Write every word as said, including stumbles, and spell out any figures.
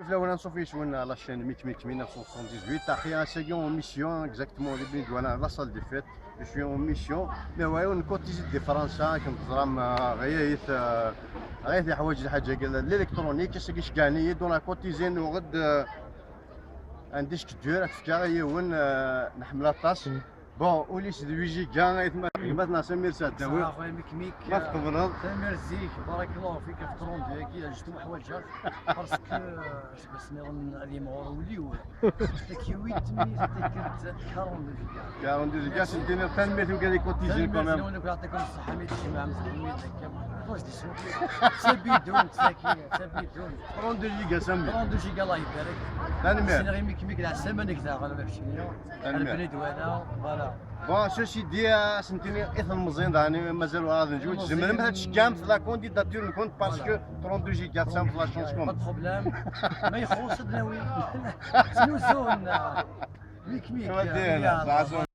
Fell-awen, anṣuf yes-wen la chaîne Mik Mik mille neuf cent soixante-dix-huit. Aql-i ass-agi en mission, exactement, di Bnidwala, la salle des fêtes. Je suis en mission. Mais ouais, on cotise di Fransa, comme teẓram, euh, ɣaya-yi-t, euh, ɣaya-t yeḥwaǧ lḥaǧa, l'électronique, ass-agi ceggɛen-iyi-d, on a cotisé, nuɣ-d, euh, un disque dur, ad t-fkeɣ i yiwen, euh, nḥemmel aṭas. Bon, ul-is d huit giga, aytma-, gma-tneɣ Samir Saɛdawi. Ṣaḥa, Mik Mik, ma tqebleḍ. Tanemmirt zik, barakallahu fik ɣef trente-deux-agi, ǧǧet-m ḥwaǧeɣ, parce que, euh, aseggas nniḍen ad yimɣur wul-iw. Tagi huit mille, tagi quarante-deux giga. Quarante-deux giga, merci. Ad s-tiniḍ tanemmirt i wigad i cotisent quand même. Tanemmirt-nwen akk, yeɛṭikum ṣṣeḥḥa, mi d-tjemɛem zid-nwen akka. Ṭuc di ssuq. Sabidun, tagi, sabidun. Trente-deux giga, Samir. Trente-deux giga, Allah ibarek. Tanemmirt. Sinaɣ i Mik Mik, lɛeslama-nnek daɣen, merci. Tanemmirt. Ar Bnidwala, voilà. Bon, ceci dit, euh, ad s-nini i telmeẓyin, daɣen mazal ur ɛad njuǧ. Telmeẓyin. Tzemremt ad tceggɛemt la candidature-nkent parce que trente-deux giga d tameṭṭut la chance-nkent. Pas de problème. Ma ixuṣ ad nawi. Ttnuzun, euh, Mik Mik, euh,